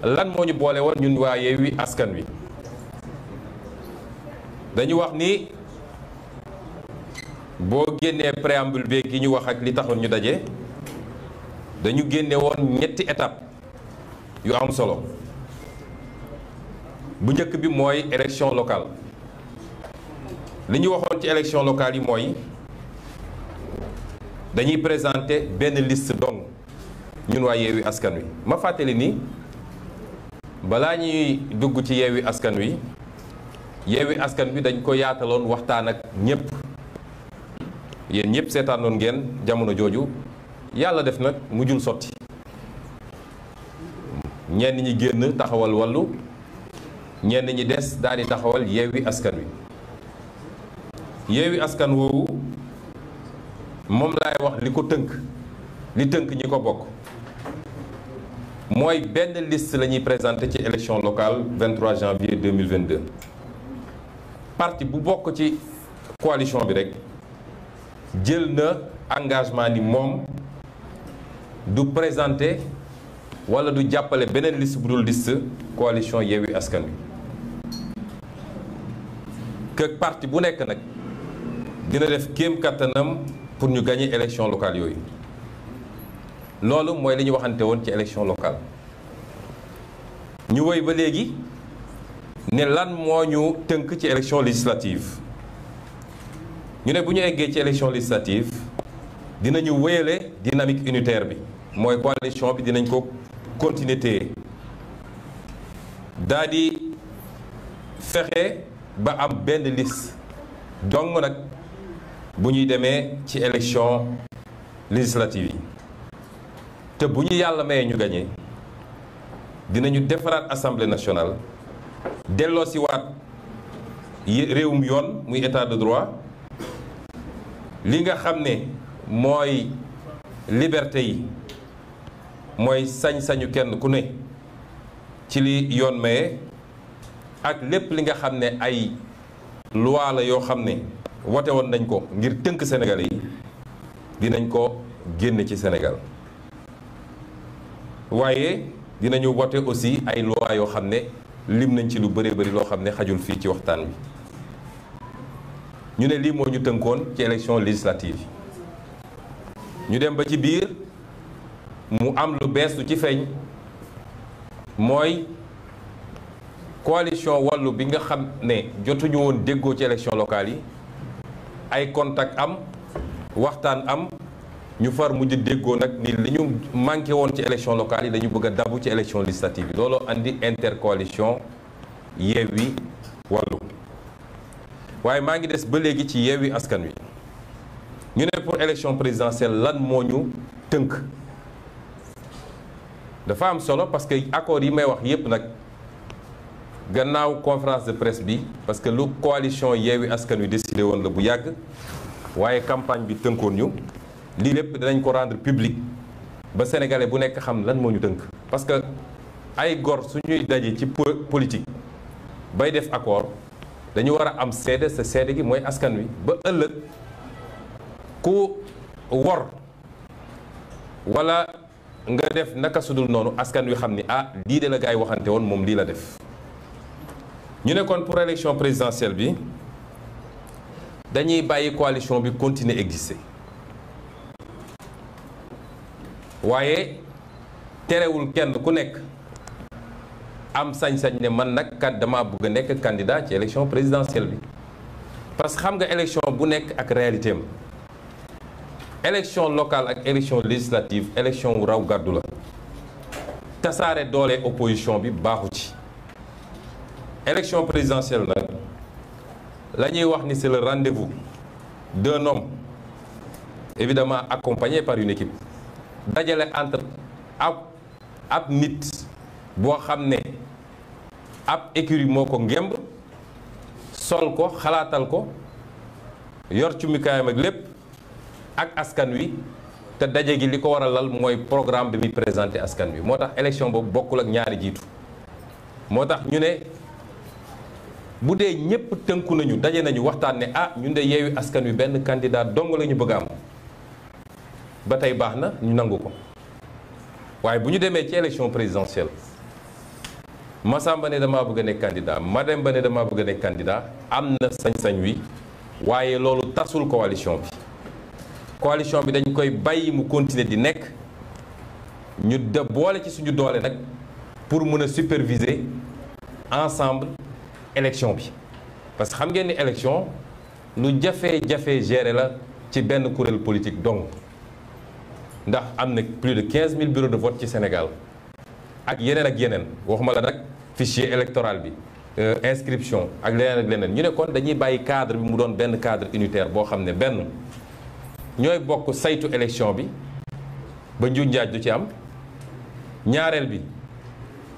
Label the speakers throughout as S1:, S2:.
S1: lan moo ñu boole woon ñun waa Yewwi Askan Wi dañu wax ni boo génnee préambule bi gi ñu wax ak li taxoon ñu daje dañu génne woon ñetti étape yu am solo bu njëkk bi mooy élection locale li ñu waxoon ci élection locale yi mooy dañuy présenter benn liste dong ñun waa Yewwi Askan Wi ma fàttali ni balaa ñuy dugg ci Yewwi Askan Wi dañ ko yaataloon waxtaan ak ñëpp yéen ñëpp seetaanoon ngeen jamono jooju yàlla def nag mujjul sotti ñenn ñi génn taxawal Wallu ñenn ñi des daal di taxawal Yewwi Askan Wi Yewwi Askan woowu moom laay wax li ko tënk li tënk ñi ko bokk mooy benn liste la ñuy présenté ci élection locale 23 janvier 2022 parti bu bokk ci coalition bi rek jël na engagement ni moom du présenté wala du jàppale beneen liste bu dul liste coalition Yewwi Askan Wi que parti bu nekk nag dina def kéem kattanam pour ñu gagner élection locale yooyu loolu mooy li ñu waxante woon ci élection locale ñu woy ba léegi ne lan moo ñu tënk ci élection législative ñu ne bu ñu eggee ci élection législative dinañu wéyale dynamique unitaire bi mooy coalition bi dinañ ko continuer téye daa di fexe ba am benn liste dong nag bu ñuy demee ci élection législative yi te bu ñu yàlla mayee ñu gagné dinañu defaraat assemblée nationale delloo si waat réewum yoon muy état de droit li nga xam ne mooy liberté yi mooy sañ-sañu kenn ku ne ci li yoon maye ak lépp li nga xam ne ay loi la yoo xam ne wote woon nañ ko ngir tënk Sénégalais yi dinañ ko génne ci Sénégal waaye dinañu wote aussi ay loi yoo xam ne lim nañ ci lu bëree bëri loo xam ne xajul fii ci waxtaan bi ñu ne lii moo ñu tënkoon ci élection législative ñu dem ba ci biir mu am lu bees lu ci feeñ mooy coalition Wallu bi nga xam ne jotuñu woon déggoo ci élection locale yi ay contact am waxtaan am ñu far mujj déggoo nag ni li ñu manqué woon ci élection locale yi dañu bëgg a dabu ci élection législative yi looloo andi intercoalition Yewwi Wallu waaye maa ngi des ba léegi ci Yewwi Askan Wi ñu ne pour élection présidentielle lan moo ñu tënk dafa am solo parce que accords yi may wax yépp nag gannaaw conférence de presse bi parce que lu coalition Yewwi Askan Wi décidé woon la bu yàgg waaye campagne bi tënkoon ñu lii lépp dinañ ko rendre public ba sénégalais bu nekk xam lan moo ñu tënk parce que ay gor suñuy daje ci politique bay def accord dañu war a am seede sa seede gi mooy askan wi ba ëllëg ku wor wala nga def naka sudul noonu askan wi xam ni ah lii de la gaa yi waxante woon moom lii la def ñu ne kon pour élection présidentielle bi dañuy bàyyi coalition bi continuer exister waaye terewul kenn ku nekk am sañ-sañ ne man nag kat dama bëgg a nekk candidat ci élection présidentielle bi parce que xam nga élection bu nekk ak réalité am élection locale ak élection législative élection wu raw gàddu la tasaare doole opposition bi baaxu ci élection présidentielle nag la ñuy wax ni c'est le rendez-vous d'un homme évidemment accompagné par une équipe dajale entre ab nit boo xam ne ab écurie moo ko ngemb sol ko xalaatal ko yor cumikaayam ak lépp ak askan wi te daje gi li ko war a lal mooy programme bi muy présenté askan wi moo tax élection boobu bokkul ak ñaari jiitu moo tax ñu ne bu dee ñëpp tënku nañu daje nañu waxtaan ne ah ñun de Yewwi Askan Wi benn candidat dong la ñu bëgg a am ba tey baax na ñu nangu ko waaye bu ñu demee ci élection présidentielle Massamba ne damaa bëgg a nekk candidat Mademba ne damaa bëgg a nekk candidat am na sañ-sañ wi waaye loolu tasul coalition bi dañ koy bàyyi mu continuer di nekk ñu de boole ci suñu doole nag pour mën a superviser ensemble élection bi parce que xam ngeen ni élection lu jafe-jafe gérer la ci benn kuréel politique donc ndax am na plus de 15 000 bureaux de vote ci Sénégal ak yeneen waxuma la nag fichier électoral bi inscription ak leneen ñu ne kon dañuy bàyyi cadre bi mu doon benn cadre unitaire boo xam ne benn ñooy bokk saytu élection bi ba njuuj njaaj du ci am ñaareel bi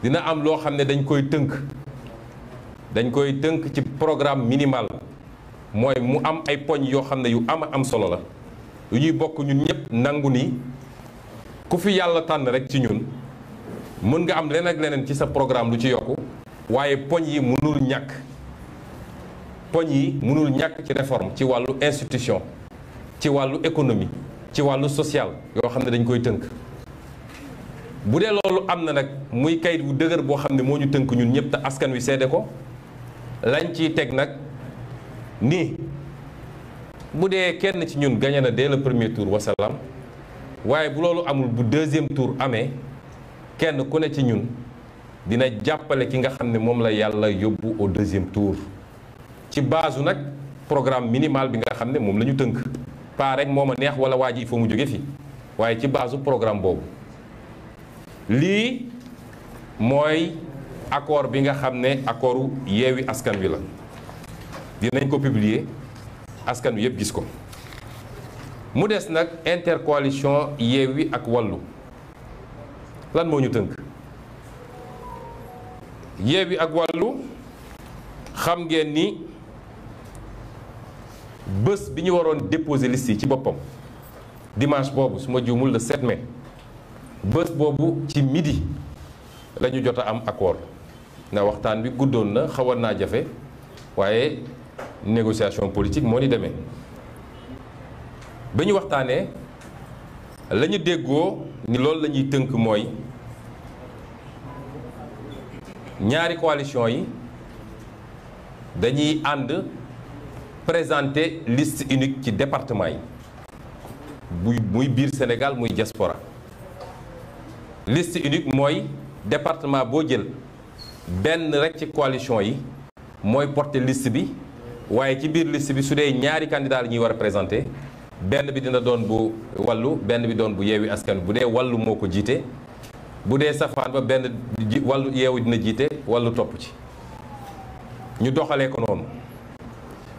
S1: dina am loo xam ne dañ koy tënk ci programme minimal mooy mu am ay poñ yoo xam ne yu am solo la yu ñuy bokk ñun ñëpp nangu ni ku fi yàlla tànn rek ci ñun mën nga am leneen ak leneen ci sa programme lu ci yokku waaye poñ yi mënul ñàkk ci réforme ci wàllu institution ci wàllu économie ci wàllu social yoo xam ne dañ koy tënk bu dee loolu am na nag muy kayit bu dëgër boo xam ne moo ñu tënk ñun ñëpp te askan wi seede ko lañ ciy teg nag ni bu dee kenn ci ñun gagné na dès le premier tour wasalaam waaye bu loolu amul bu deuxième tour amee kenn ku ne ci ñun dina jàppale ki nga xam ne moom la yàlla yóbbu au deuxième tour ci base nag programme minimal bi nga xam ne moom la ñu tënk pas rek moo ma neex wala waa ji il faut mu jóge fi waaye ci base programme boobu lii mooy accord bi nga xam ne accordu Yewwi Askan Wi la dinañ ko publier askan wi yëpp gis ko mu des nag intercoalition Yewwi ak Wallu lan moo ñu tënk Yewwi ak Wallu xam ngeen ni bés bi ñu waroon déposer liste yi ci boppam dimanche boobu su ma juumul le 7 mai bés boobu ci midi la ñu jot a am accord na waxtaan bi guddoon na xawoon naa jafe waaye négociation politique moo ni demee ba ñu waxtaanee la ñu déggoo ni loolu la ñuy tënk mooy ñaari coalition yi dañuy ànd présenter liste unique ci département yi muy biir Sénégal muy diaspora liste unique mooy département boo jël benn rek ci coalition yi mooy porter liste bi waaye ci biir liste bi su dee ñaari candidat la ñuy war a présenter benn bi dina doon bu Wallu benn bi doon bu Yewwi Askan bu dee Wallu moo ko jiite bu dee safaan ba benn Wallu Yewwi dina jiite Wallu topp ci ñu doxalee ko noonu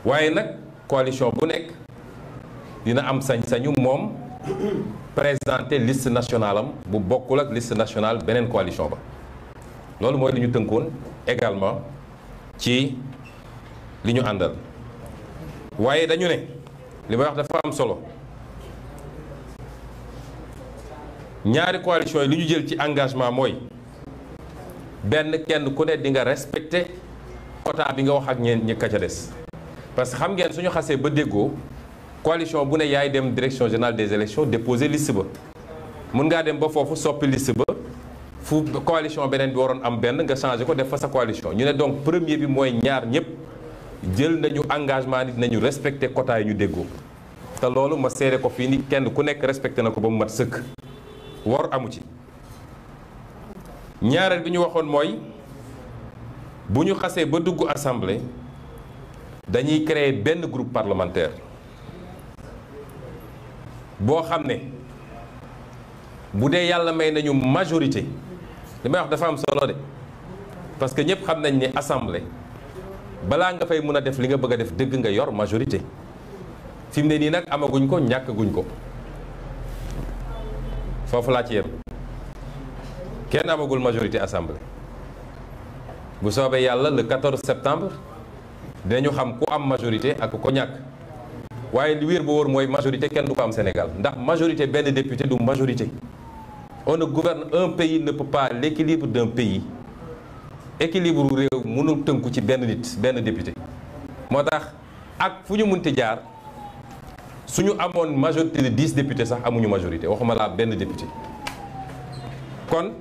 S1: waaye nag coalition bu nekk dina am sañ-sañu moom présenter liste nationale am bu bokkul ak liste nationale beneen coalition ba loolu mooy li ñu tënkoon également ci li ñu àndal waaye dañu ne li may wax dafa am solo ñaari coalition yi li ñu jël ci engagement mooy benn kenn ku ne di nga respecter quota bi nga wax ak ñi ka ca des parce que xam ngeen suñu xasee ba déggoo coalition bu ne yaay dem direction générale des élections déposer liste ba mun ngaa dem ba foofu soppi liste ba fu coalition beneen bi waroon am benn nga changé ko def fa sa coalition ñu ne donc premier bi mooy ñaar ñëpp jël nañu engagement ni dinañu respecté quota yi ñu déggoo te loolu ma seede ko fii ni kenn ku nekk respecté na ko ba mu mat sëkk war amu ci ñaareel bi ñu waxoon mooy bu ñu xasee ba dugg assemblée dañuy créer benn groupe parlementaire boo xam ne bu dee yàlla may nañu majorité li may wax dafa am solo de parce que ñëpp xam nañ ne assemblée balaa nga fay mën a def li nga bëgg a def dëgg nga yor majorité fi mu ne nii nag amaguñ ko ñàkkaguñ ko foofu laa ci yem kenn amagul majorité assemblée bu soobee yàlla le 14 septembre dinañu xam ku am majorité ak ku ko ñàkk waaye li wér ba wóor mooy majorité kenn du ko am Sénégal ndax majorité benn député du majorité on ne gouverne un pays ne peut pas l'équilibre d'un pays équilibre réew mënul tënku ci benn nit benn député moo tax ak fu ñu munti jaar suñu amoon majorité de 10 députés sax amuñu majorité waxuma laa benn député kon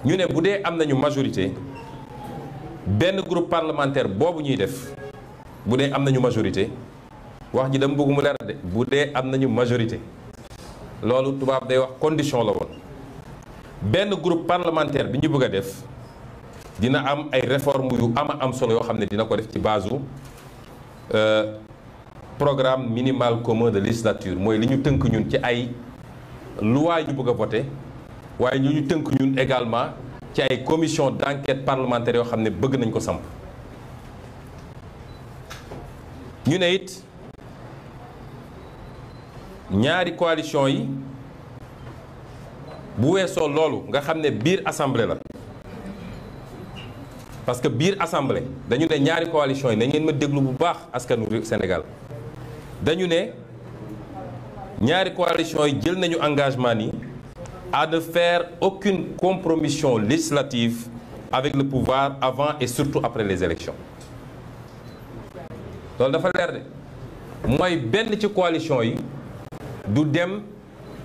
S1: ñu ne bu dee am nañu majorité benn groupe parlementaire boobu ñuy def bu dee am nañu majorité wax ji dama bëgg mu leer de bu dee am nañu majorité loolu tubaab day wax condition la woon benn groupe parlementaire bi ñu bëgg a def dina am ay réformes yu am solo yoo xam ne dina ko def ci base programme minimal commun de législature mooy li ñu tënk ñun ci ay loi ñu bëgg a voter waaye ñu tënk ñun également ci ay commission d'enquête parlementaire yoo xam ne bëgg nañ ko samp ñu ne it ñaari coalition yi bu weesoo loolu nga xam ne biir assemblée la parce que biir assemblée dañu ne ñaari coalition yi na ngeen ma déglu bu baax askanu Sénégal dañu ne ñaari coalition yi jël nañu engagement ni à ne faire aucune compromission législative avec le pouvoir avant et surtout après les élections loolu dafa leer de mooy benn ci coalition yi du dem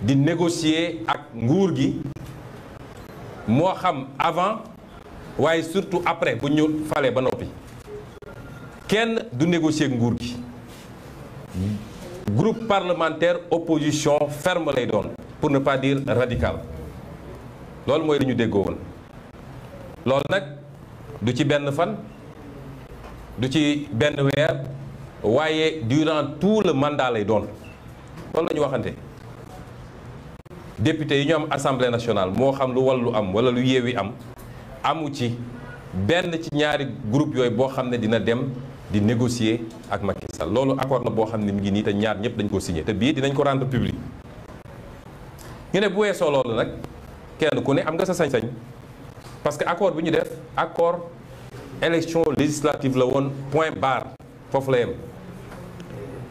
S1: di négocier ak nguur gi moo xam avant waaye surtout après bu ñu falee ba noppi kenn du négocier ak nguur gi groupe parlementaire opposition ferme lay doon pour ne pas dire radical loolu mooy li ñu déggoo woon loolu nag du ci benn fan du ci benn weer waaye durant tout le mandat lay doon loolu la ñu waxante député yi ñu am assemblée nationale moo xam lu Wallu am wala lu Yewwi am amu ci benn ci ñaari groupe yooyu boo xam ne dina dem di négocier ak Macky Sall loolu accord la boo xam ne mi ngi nii te ñaar ñëpp dañ ko signé te bii dinañ ko rendre public ñu ne bu weesoo loolu nag kenn ku ne am nga sa sañ-sañ parce que accord bi ñu def accord élection législative la woon point barre foofu la yem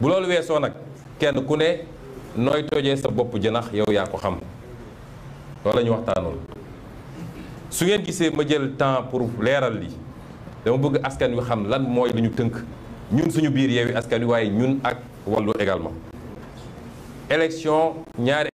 S1: bu loolu weesoo nag kenn ku ne nooy tojee sa bopp jënax yow yaa ko xam loolu la ñu waxtaanoon su ngeen gisee ma jël temps pour leeral li dama bëgg askan wi xam lan mooy lu ñu tënk ñun suñu biir Yewwi Askan Wi waaye ñun ak Wallu également élection ñaari